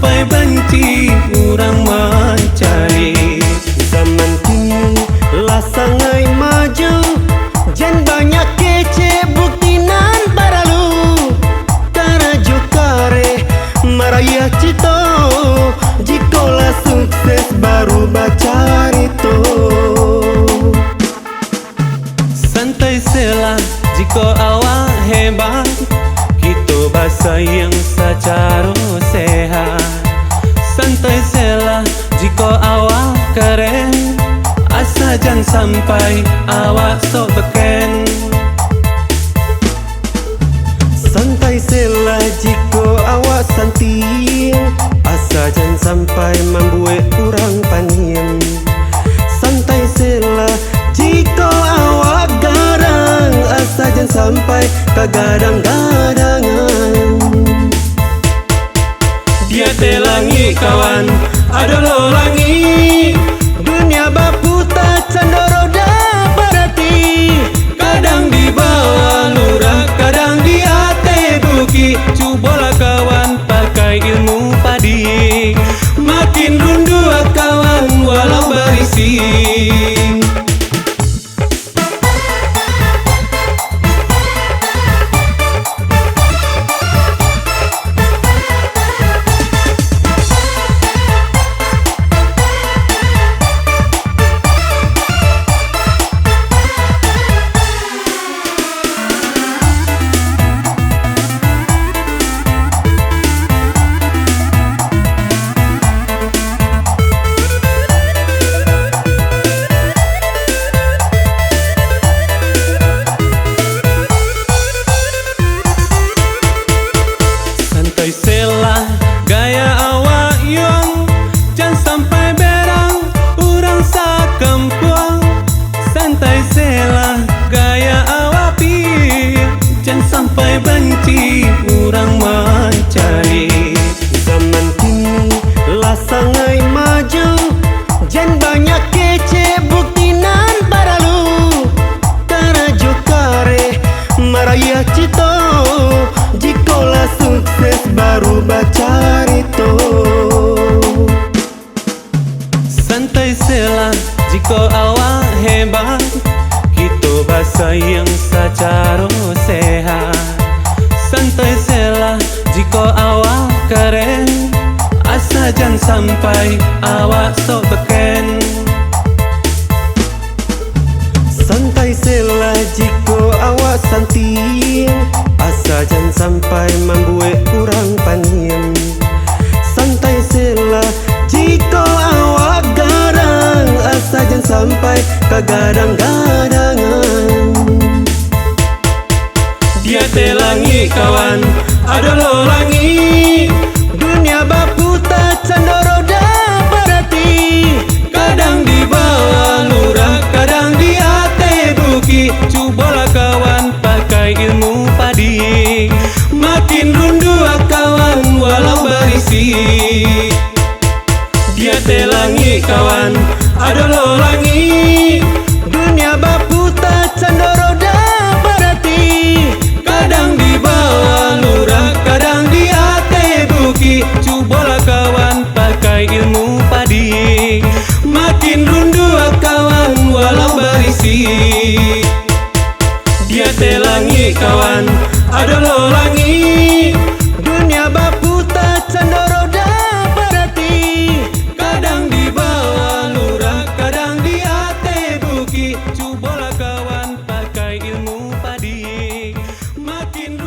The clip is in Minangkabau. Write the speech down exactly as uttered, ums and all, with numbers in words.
Pai banci urang mancari. Zaman kini lah sangaik maju, jan banyak kecek bukti nan paralu. Karajo kareh marayah cito, jikolah sukses baru bacarito. Santai selah, jikok awak hebat, kito basayang sacaro sehat. Santai selah, jikok awak keren, asa jan sampai awak sok beken. Santai selah jikok awak santiang, asa jan sampai mambuek urang paniang. Santai selah jikok awak garang, asa jan sampai kagadang-gadangan. Di ateh langik kawan, ado lo langik. Dunia baputa cando roda barati. Kadang di bawah lurah, kadang di ateh bukik. Cubolah kawan pakai ilmu padi. Makin rundu kawan walau barisi. Santai selah gaya awak yuang, jan sampai berang urang sakampuang. Santai selah gaya awak pi, jan sampai banci urang mancari. Zaman kini lah sangaik maju, jan banyak kecek bukti nan paralu. Karajo kareh marayah cito, jikolah sukses baru bacarito. Santai selah jikok awak hebat, kito basayang sacaro sehat. Santai selah jikok awak keren, asa jan sampai awak sok beken. Santai selah jikok awak santiang, asa jan sampai mambuek urang paniang. Santai selah jikok awak garang, asa jan sampai kagadang-gadangan. Di ateh langik kawan, ado lo langik. Dunia baputa cando roda barati. Kadang di bawah lurah, kadang di ateh bukik. Cubolah kawan pakai ilmu padi. Makin rundu kawan walau barisi. Di ateh langik kawan, ado lo langik. Dunia baputa cando roda barati. Kadang di bawah lurah, kadang di ateh bukik. Cubolah kawan pakai ilmu padi. Makin rundu kawan walau barisi. Di ateh langik kawan, ado lo langik. Dunia baputa cando roda barati. Kadang di bawah lurah, kadang di ateh bukik. Cubolah kawan pakai ilmu padi. Makin